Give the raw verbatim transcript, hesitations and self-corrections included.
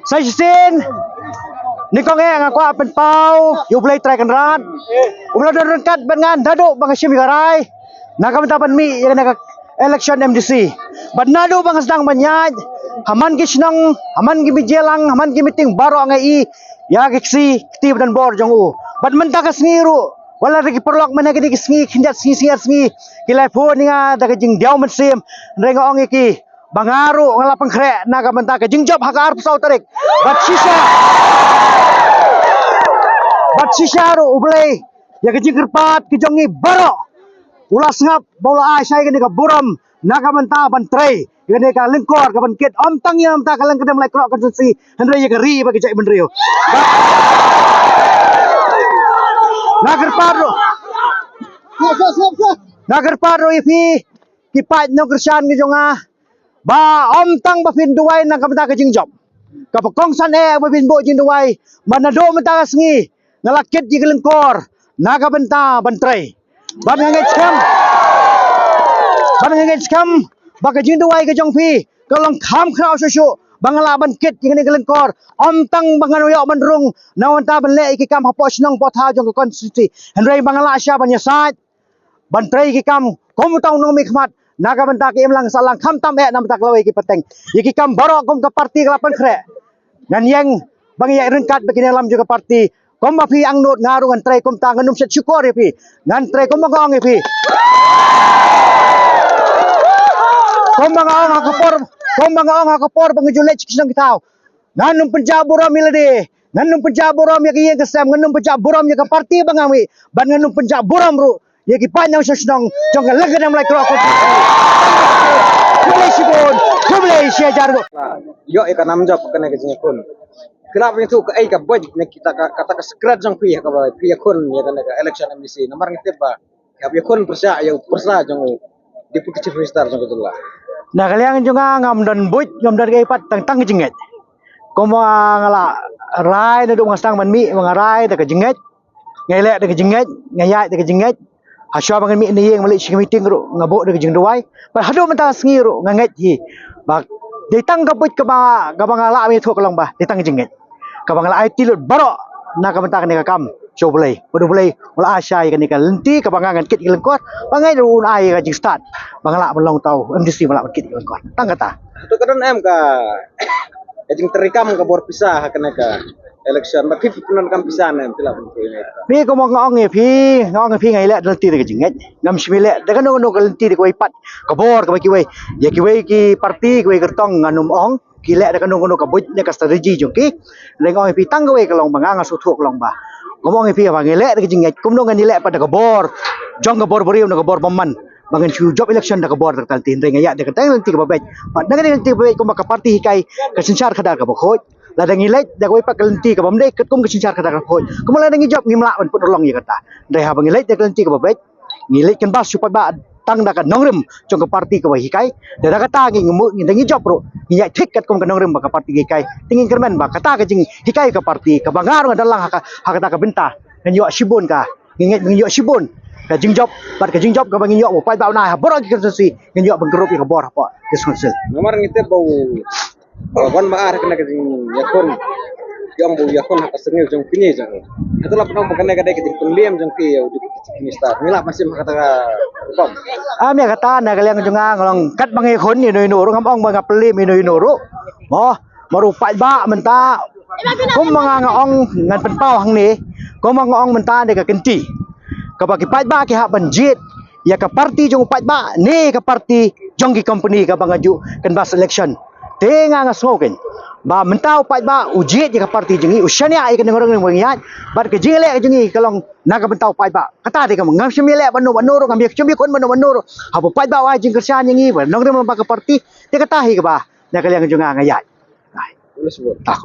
Sa shisien, nyngkong eh nga kwah pynpaw ïa U Blei Trai Kynrad uba la don ryngkat bad nga naduh ba nga shim ïa ka rai na ka bynta ban mih ïa kane ka election M D C. Bad naduh ba nga sdang ban ïaid ha man ki shnong, ha man ki media lang, ha man ki meeting baroh nga ïohi ïa ki ksih kti ba don bor jong u. Bad mynta ka sngi ruh, wat la ki paralok mynta kine ki sngi khyndiat sngi, sngi ar sngi, ki la phone ïa nga da ka jingdiaw mynsiem. Hynrei nga ong ïa ki ba nga ruh nga la pynkhreh na ka bynta ka jingjop ha ka arphew saw tarik. Bad shisha, bad shisha ruh U Blei ïa ka jingkyrpad ka jong ngi baroh u la sngap ba u la ai shai kane ka burom na ka bynta ban trei ïa kane ka lyngkor ka ban kit, ym tang ïa na ka bynta ka Lyngkdem Laitkroh constituency, hynrei ïa ka ri bad ka jaitbynriew. Nga kyrpad ruh, nga kyrpad ruh ïa phi ki paid nongkyrshan ki jong nga, ba ym tang ba phin duwai na ka bynta ka jingjop, kaba kongsan eh ba phin buh jingduwai, ba naduh mynta ka sngi nga la kit ïa ka lyngkor na ka bynta ban trei. Bad nga ngeit skhem, bad nga ngeit skhem ba ka jingduwai ka jong phi ka long kham khraw shuh shuh ba nga lah ban kit ïa kane ka lyngkor. Ym tang ba ngan ïoh ban rung na ka bynta ban leh ïa ki kam hapoh shnong hapoh thaw jong ka constituency, hynrei ba nga lah shisha ban ïasaid ban trei ki kam kum uta u nongmihkhmat na ka bynta ka imlang sahlang, khamtam eh na ka bynta ka lawei ki pateng. Ïa ki kam baroh kum ka party ka la pynkhreh, ngan ïeng ba ngan ïaid ryngkat bad ki nongïalam jong ka party. Kumba phi angnud, nga ruh ngan trei kumta, ngan ym shet shukor ïa phi. Ngan trei kumba nga ong ïa phi, kumba nga ong ha ka por, kumba nga ong ha ka por ba nga ju leit sha ki shnong ki thaw. Ngan ym pynjah burom ïa lade, ngan ym pynjah burom ïa ka ïing ka sem, ngan ym pynjah burom ïa ka party ba nga mih, bad ngan ym pynjah burom ruh ïa ki paid nongshong shnong jong ka Lyngkdem Laitkroh. Khublei shibun, khublei shi hajar nguh. Ïoh ïa ka nam jop kane ka jingïakhun. Khlem pynthut kaei ka buit ne kita ka, kata ka secret jong phi ha kaba phi ïakhun ïa kane ka election M D C. Namar ngi tip ba hap ïakhun pyrshah ïa u pyrsa jong u Deputy Chief Minister jong ka jylla. Na ka liang jong nga ngam don buit, ngam don kaei pat, tang tang ka jingngeit. Kumba nga la rai naduh ba nga sdang ban mih, ba nga rai da ka jingngeit, nga leh da ka jingngeit, nga ïaid da ka jingngeit. Hashwa ba ngan mih na ïing ban leit sha ka meeting ruh nga buh da ka jingduwai. Bad haduh mynta ka sngi ruh nga ngeit hi ba dei tang ka buit kaba, kaba nga lah ban ïathuh ka long ba dei tang ka jingngeit kaba nga la aiti lut baroh na ka bynta kane ka kam sha U Blei. Bad U Blei u la ai shai kane ka lynti kaba nga ngan kit ïa ka lyngkor, ba nga ruh un ai ka jingstad ba nga lah ban long uta u M D C ba lah ban kit ïa ka lyngkor. Tang kata. Hato ka don em ka, ka jingtrei kam ka bor pisa ha kane ka election, ba phi pyndonkam pisa ne em, phi lah ban pyndonkam? Phi, kumba nga ong ïa phi, nga ong ïa phi nga ïaleh da lynti da ka jingngeit. Ngam shym ïaleh da kano kano ka lynti da kawei pat ka bor kaba kiwei. Ïa kiwei ki party, kiwei ki kyrtong ngan ym ong ki leh da kano kano ka buit ne ka strategy jong ki. Hynrei nga ong ïa phi tang kawei ka long ba nga, nga sngewthuh ka long ba, kumba ong ïa phi, ba ngi leh da ka jingngeit, kumno ngan ïaleh pat da ka bor jong ka bor briew ne ka bor bymman, ba ngan shu jop election da ka bor da ka lynti. Hynrei nga ïaid da ka lynti kaba beit. Bad na ka lynti kaba beit kumba ka party hikai, ka synshar khadar kaba khuid. Lada ngi leit da kawei pat ka lynti kaba ym dei katkum ka synshar khadar kaba khuid, kumba lada ngi jop ngim lah ban pynurlong ïa kata. Hynrei haba ngi leit da ka lynti kaba beit, ngi leit canvass shu paidbah tang da ka nongrim jong ka party kaba hikai. Da, da kata ngi, ngi mut, ngi, da ngi jop ruh ngi ïaid thik katkum ka nongrim ba ka party ka hikai. Te ngin kyrmen ba kata ka jinghikai ka party kaba nga ruh nga don lang ha ka, ha kata ka bynta, ngan ïoh shibun ka, ngi ngeit ba ngan ïoh shibun ka jingjop. Bad ka jingjop kaba ngin ïoh, ba u paidbah un ai ha baroh ki constituency, ngin ïoh ban kyrduh ïa ka bor hapoh district council. Namar ngi tip ba u, ba wan ba ar kane ka jingïakhun, ki ong ba u ïakhun ha ka syrngiew jong phi ne jong u. Hato la pynong ba kane ka dei ka jingpynliem jong phi ïa u Deputy Chief Minister? Ngi lah ban shim ha kata ka rukom? Am, ïa kata na ka liang jong nga, nga long katba nga ïakhun ïa uno uno ruh, ngam ong ba nga pynliem ïa uno uno ruh. Mo, mar u paidbah mynta, kumba nga, nga ong, ngan pynpaw hangne, kumba nga ong mynta dei ka kynti kaba ki paidbah ki hap ban jied ïa ka party jong u paidbah ne ka party jong ki company kaba nga ju canvass election. Te nga, nga sngew kein ba mynta u paidbah u jied ïa ka party jong ngi, u shaniah ïa ka nongrim ba ngi ïaid, bad ka jingleh ka jong ngi ka long na ka bynta u paidbah. Kata te ka, ngam shym ïaleh bad uno bad uno ruh, ngam shym ïakhun bad uno bad uno ruh. Haba u paidbah u ai jingkyrshan ïa ngi ba nongrim lyngba ka party, te kata hi kaba na ka liang jong nga nga ïaid. Ai. Khublei shibun. Ah,